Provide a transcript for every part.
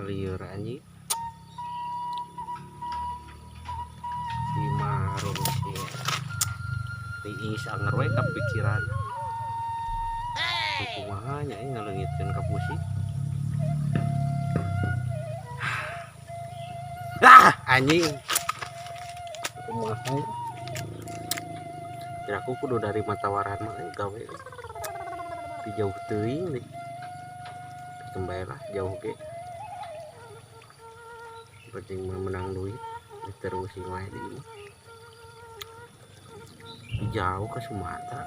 Lieur anjing di marung sih riis anger we kapikiran kumaha nya ngaleungitkeun ka pusing. Ah anjing, kumaha kira aku kudu dari matawaran mah gawe di jauh teuing deh, kembali lah jauh ge penting menang duit diterusin wae di imah. Jauh ke Sumatera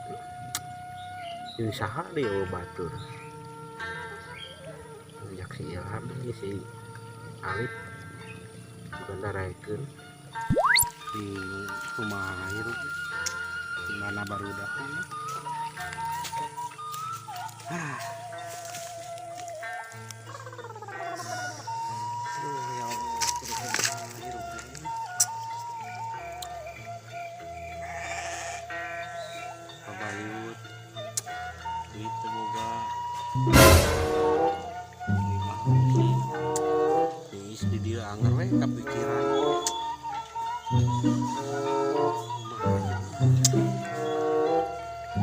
jeung saha deui eueuh batur ngajak si Ilham jeung si Alif bukan daraekeun di kumaha hirup di mana barudak ini. Ah. Aduh, ya Allah, kudu kumaha hirup ini. Pabaliut duit teu boga lima sih geus di dieu anger we kapikiran.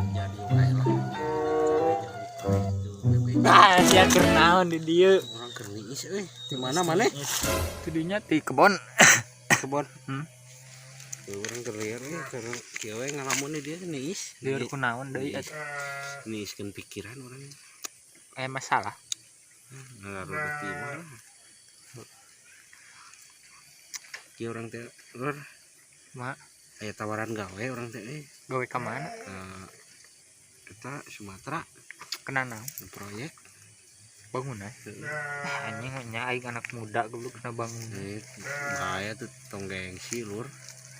Jadi wae lah. Ah, sia keur naon di dieu? Urang keur niis euy. Di mana maneh? Kudunya di kebon. Kebon. Hmm. Urang keur lieur euy, keur kieu we ngalamun di dieu niis. Lieur ku naon deui atuh? Niiskeun pikiran urang. Aya masalah. Ngarudet di imah lah. Kieu urang teh lur. Ma. Aya tawaran gawe urang teh euy. Gawe ka mana? Ka eta Sumatera. Kena naon? Proyek bangunan. Heeh. Anjing nya aing anak muda goblok kena bangunan. Bahaya tuh tong gengsi lur.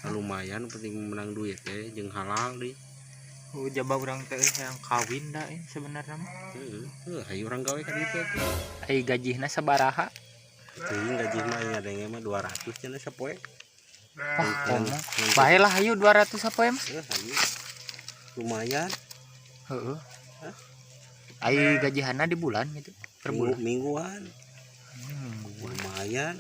Lumayan penting menang duit teh jeung halal deui. Oh, jaba urang teh hayang kawin da sebenarnya mah. Heeh, heuh hayu urang gawe ka ditu atuh. Ai gajihna sabaraha? Teuing gaji mah aing ngadenge mah 200 cenah sapoe. Wah, komo. Bae lah hayu 200 sapoe mah. Heuh, hayu. Lumayan. Heeh. Hah? Ai gajihanna di bulan gitu. Per bulan. Mingguan. Mingguan. Lumayan.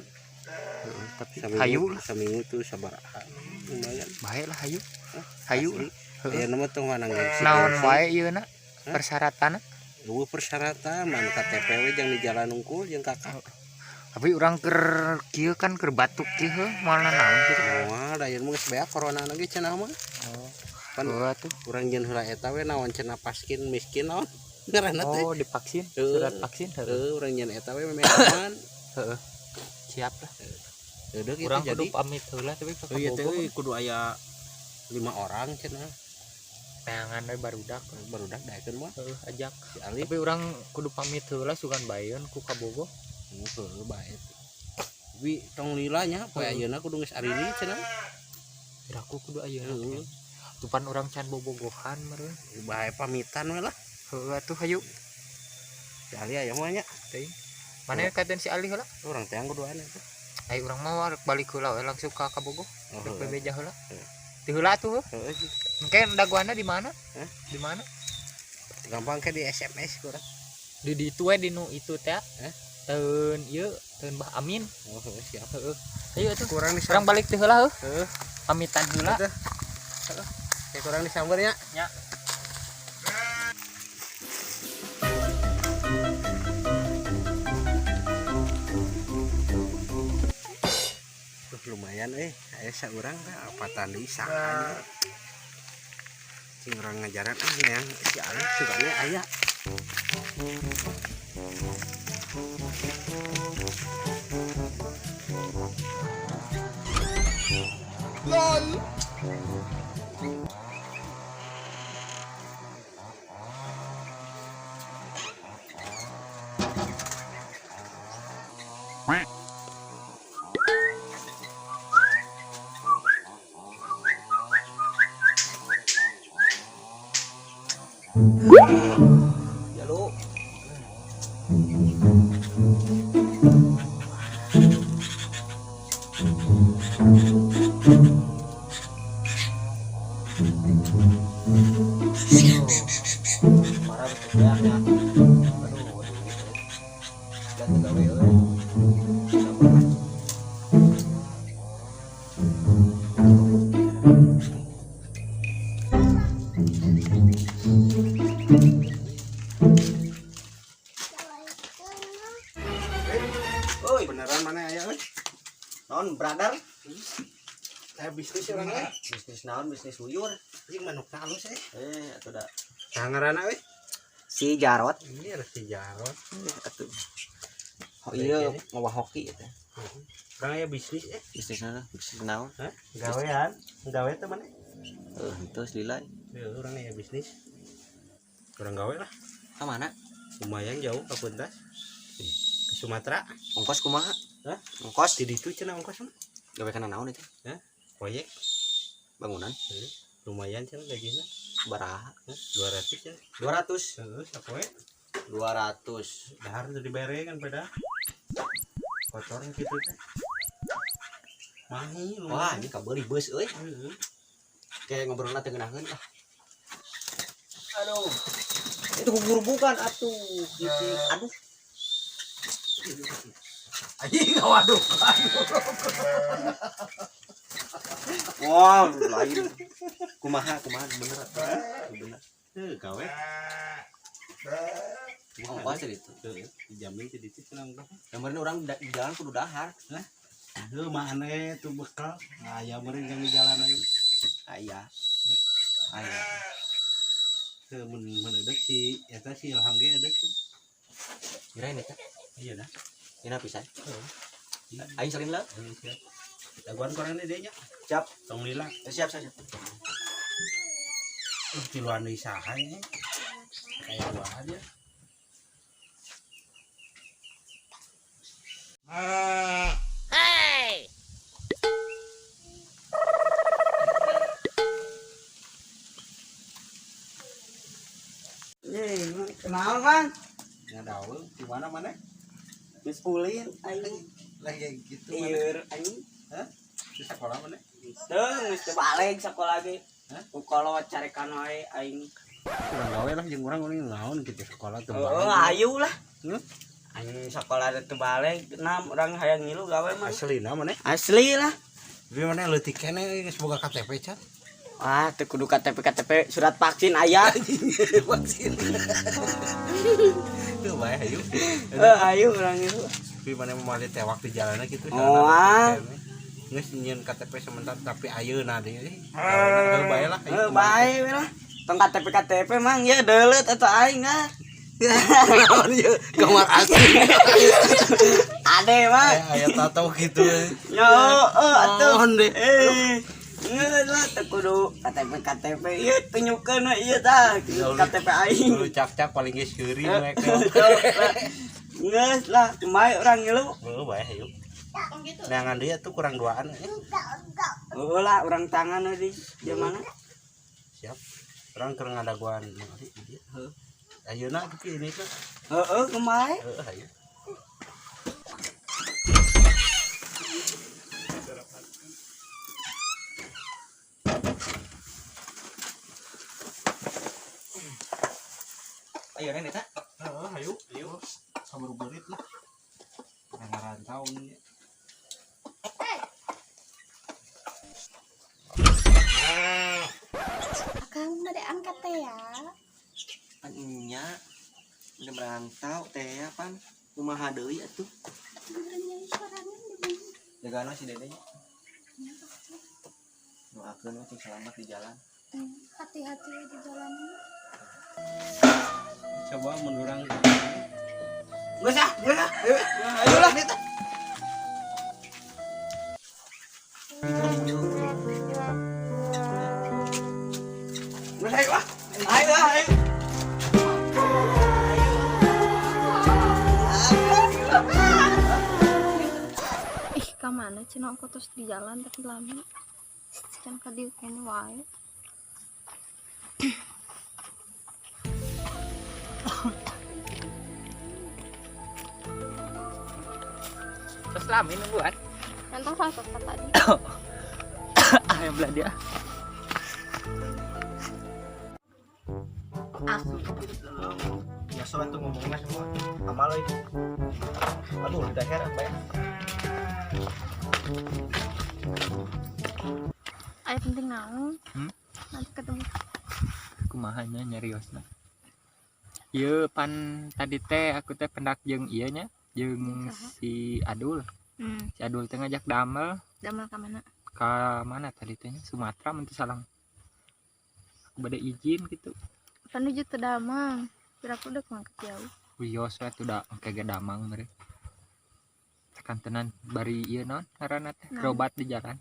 Heeh, tapi saminggu, hayu lah. Saminggu tuh sabaraha. Lumayan. Bae lah hayu. Hah? Hayu. Asli. Heeh. Aya nama tong wanang gengsi. Naon wae ieu na? Hah? Persyaratanna? Eueuh persyaratan man KTP we jeung di jalan unggul jeung kakak. Tapi urang keur kieu kan keur batuk kieu heuh, moal naon kitu. Moal da ieu mah geus beak corona na ge cenah mah. Oh. Pan Heuh atuh. urang jeung heula eta we naon cenah paskin miskin naon ngaranna teh. Oh, divaksin, Heuh. surat vaksin heuh. Heuh, urang jeung eta we memang aman. Heeh. Siap lah. Heuh, gitu Urang jadi. kudu pamit heula tapi ka Oh iya teh Kabogo. euy, kudu aya 5 orang cenah. Neangan we barudak. Barudak daekeun mah. Heeh, ajak. Si Alif. Tapi urang kudu pamit heula sugan baeun ku Kabogo. Heuh, bae. Tapi tong lila nya poe Heeh. ayeuna kudu geus ariri cenah. Kiraku kudu ayeuna. Heeh. Tupan urang can bobogohan meureun. Bae pamitan we lah. Heuh atuh hayu. Si Ali aya mah nya. Teuing. Mana katen si Ali heula? Urang teh kuduan eta. Ai urang mah rek balik heula we langsung ka Kabogo. Oh, Rek heuh. bebeja heula. Heeh. Ti heula atuh heuh. Heeh sih. Engke dagoanna di mana? Hah? Di mana? Gampang ke di SMS kurang. Di ditu we di nu itu teh. Hah? Teun ieu, teun Bah Amin. Oh, heuh, siap. Heeh. Ayo atuh. Kurang di Urang balik teh heula heuh. Heeh. Pamitan heula. Heeh. Kayak kurang disamber nya. Nya. Duh, lumayan euy, aya saurang teh apatan deui saha. Cing urang ngajaran ah neang si Alif sugane aya. LOL. Ya lu. Parah betul ya. Aduh, aduh. Dan gawe euy. Sabar lah. Oi, Beneran mana aya euy? Non brother? Saya bisnis urang euy. Bisnis naon? Bisnis uyur. Anjing manukna alus euy. Eh, atuh da. Saha ngaranna euy? Si Jarot. Ini ada si Jarot. Atuh. Oh iya, ngawah hoki eta. Urang aya bisnis eh. Bisnis naon? Bisnis naon? Hah? Gawean. Gawe teh mana? Eh, henteu lila. Ya, urang aya bisnis. Urang gawe lah. Ka mana? Lumayan jauh ke Puntas. Ke Sumatera. Ongkos kumaha? Hah? Ongkos Di ditu cenah ongkos mah. gawe kana naon itu? Hah? Proyek Bangunan lumayan cenah gajina. baraha? Hah? 200 cenah. 200. Heeh, sapoe. 200. Dahar teu dibere kan beda. Kotor gitu teh. Mahi Wah, lumayan. ini kabeuli beus euy. Heeh. Kayak ngobrolna teu ngeunaheun lah. Aduh. Itu bukan atuh. Gitu. Aduh. Anjing waduh. Wah, lain. Kumaha, kumaha bener atuh. Bener. Heuh, gawe. Kumaha ongkos itu? Heeh, dijamin teh ditu cenah ongkos. Gambarnya orang di jalan kudu dahar. Heuh, mah aneh tuh bekal. Nah, aya meureun kami jalan ayo. Aya. Aya. Heuh, mun mun eudeuk si eta si Ilham ge eudeuk. Kirain eta. Iya dah. Ini pisan. Heeh. Aing salin lah. Heeh, siap. Daguan korang deui nya. Siap. Tong lila. Siap, siap, siap. Tiluan deui saha nya. Kayak duaan ya. Kenal man, Nya daun di mana mana? geus ulin aing. Lagi gitu mana? Ieur aing. Hah? Di sekolah mana? Teu geus teu balik sakola ge. Hah? Ku kolot carekan wae aing. Kurang gawe lah jeung urang urang naon gitu sekolah teu Oh, balik. ayu lah. Hmm? Aing sakola teu balik, nam urang hayang ngilu gawe mah. Aslina mana? Asli lah. Tapi mana leutik keneh geus boga KTP can. Wah, teu kudu KTP KTP surat vaksin aya. Vaksin. Tuh bae hayu. Eh, ayo urang ngilu. Tapi mana mau tewak di jalannya gitu. Oh, ah. Geus nyieun KTP sementara tapi ayeuna deui. Heuh bae lah. Eh, bae we lah. Tong KTP KTP mang ya deuleut atuh aing ah. Naon ieu kamar asli. Ade mah. Aya tato gitu. Yo, eh atuh. Naon deh. Eh, ngeus lah teu kudu KTP KTP ieu tunjukkeun we ieu tah KTP aing. Lu cak-cak paling geus heuri mereka. Ngeus lah, kumaha urang ngilu. Heuh bae hayu. Neangan dia tuh kurang duaan. Heuh lah urang tangan we di di mana? Siap. Urang keur ngadaguan heeh. Ayeuna tapi ini tuh. Heeh, kumaha? Heeh hayu. Ayo Ren eta. Heeh hayu. Hayu. Sabar berit lah. Ngarantau nih. Akang bade angkat teh ya. Pan nya udah merantau teh ya pan. Kumaha deui atuh. Atuh meureun nyai sorangan di bumi. Jagana si Dede. Nya atuh. Doakeun we cing selamat di jalan. Hati-hati di jalan. Coba mun urang Geus ah, geus ah. Ayo, ayo lah. Geus ayo ah. Ayo ah, ayo. Ih, ka mana cenah aku terus di jalan tapi lama. Can ka dieu keneh wae. Terus lami nungguan. Nonton sama tadi. Ayo belah dia. Biasa tuh ngomongnya semua. Amal euy. Aduh, udah heran bae. Ayo penting naon. Hmm? Nanti ketemu. Kumaha nya nyariosna? Ieu pan tadi teh aku teh pendak jeung ieu nya, jeung Jeung saha? si Adul. Si Adul teh ngajak damel. Damel ka mana? Ka mana tadi teh nya? Sumatera mun teu salah. Aku bade izin gitu. Pan nuju teu damang. Kira aku udah mangkat jauh. Wios we atuh da engke ge damang mere. Tekan tenan bari ieu naon ngaranna teh? Naon? Berobat di jalan.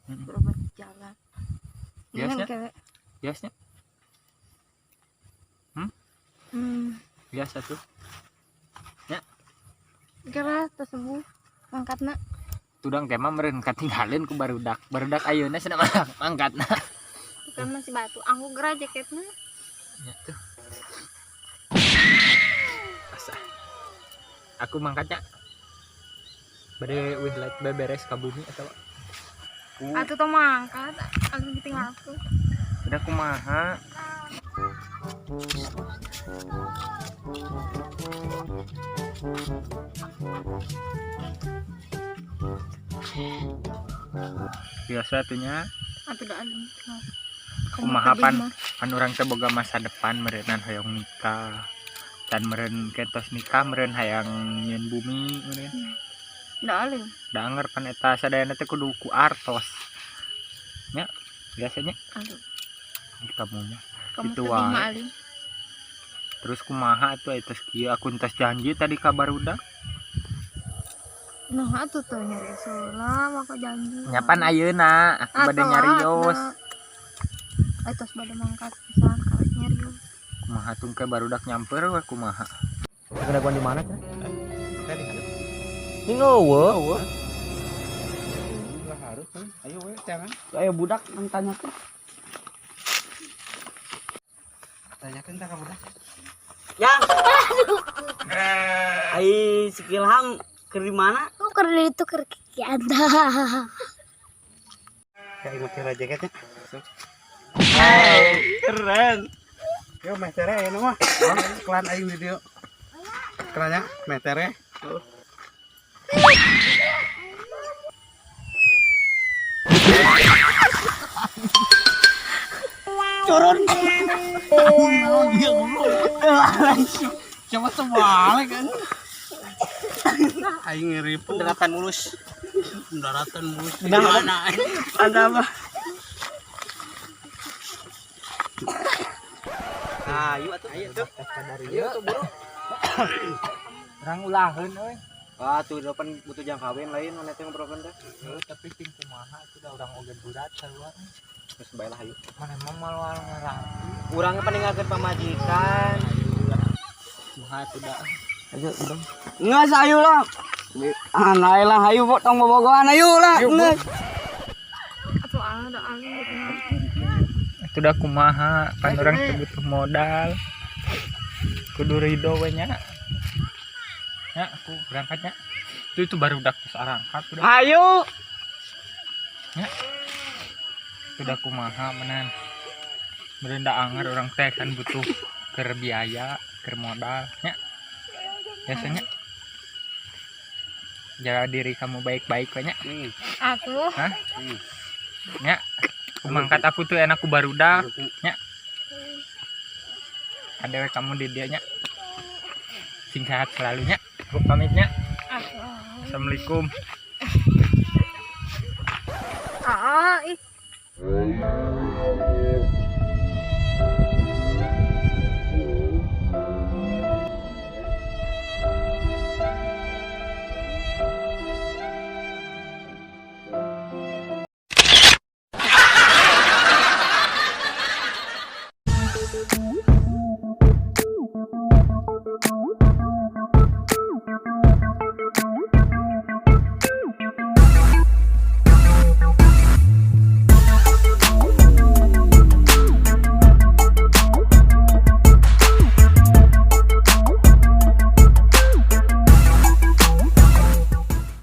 Berobat di jalan. Biasnya? Dengan kewe. Biasnya? Biasa tuh. Kira teu sembuh mangkatna. Tudang teh mah meureun katinggalin ku barudak. Barudak ayeuna cenah mah mangkatna. Kan masih batu. Anggu gerah jaketna. Ya tuh. Asa. Aku mangkatnya. Bade wih light beberes ka bumi atau Atuh tong mangkat. Aku ditinggal aku. Udah kumaha? Biasa tuhnya. Atuh da alim. Kumaha pan pan urang teh boga masa depan meureunnan hoyong nikah. Dan meureun ketos nikah meureun hayang nyieun bumi meureun. Da alim. Da anger pan eta sadayana teh kudu ku artos. Nya, biasanya Aduh. kamu mah. Kamu Itu sedih wae. mah alim. Terus kumaha atuh eta kieu aku entos janji tadi ka barudak. Nah, atuh teh nyarios lah maka janji. Nya pan ayeuna aku bade nyarios. Ay, tos bade mangkat pisan karek nyarios. Kumaha tung ke barudak nyamper we kumaha. Kedaguan di mana, Teh? Ini eueuh. Lah harus kan. Ayo we jangan. Ayo budak nang tanyakeun. Tanyakeun tah ka budak. Yang. Ai si Ilham keur di mana? Aku keur itu keur kiki anda. Kayak make jaketnya. Keren. Yo meh tere ayeuna mah. Iklan aing di dieu. Iklannya meh tere. Turun. Coba sebalik kan. Aing ngeri Pendaratan mulus. Pendaratan mulus. Di mana? Ada apa? Ayo atuh. Ayo tuh. Ayo tuh buru. Urang ulaheun euy. Ah, tuh depan butuh jang kawin lain mana teh ngobrolkeun teh. Heuh, tapi ting kumaha atuh da urang oge berat sarua. Geus bae lah ayo. Mana mah moal ngarang. Urang ge peninggalkeun pamajikan. Kumaha atuh da. Ayo, bang. Nges ayo lah. Ah, naik lah ayo tong bobogohan ayo lah. Nges. Atuh ah da alim. Atuh da kumaha pan urang teh butuh modal. Kudu rido we nya. Ya, aku berangkatnya. Itu barudak terus arangkat udah. Ayo. Ya. Udah kumaha menan. Berenda anger orang teh kan butuh keur biaya, keur modal nya. Biasanya jaga diri kamu baik-baik we nya. Atuh. Hah? Nya. Aku mangkat aku tuh enak ku barudak nya. Ada we kamu di dia nya. Sing sehat selalu nya. Aku pamitnya. Atuh. Assalamualaikum. Ah, ih.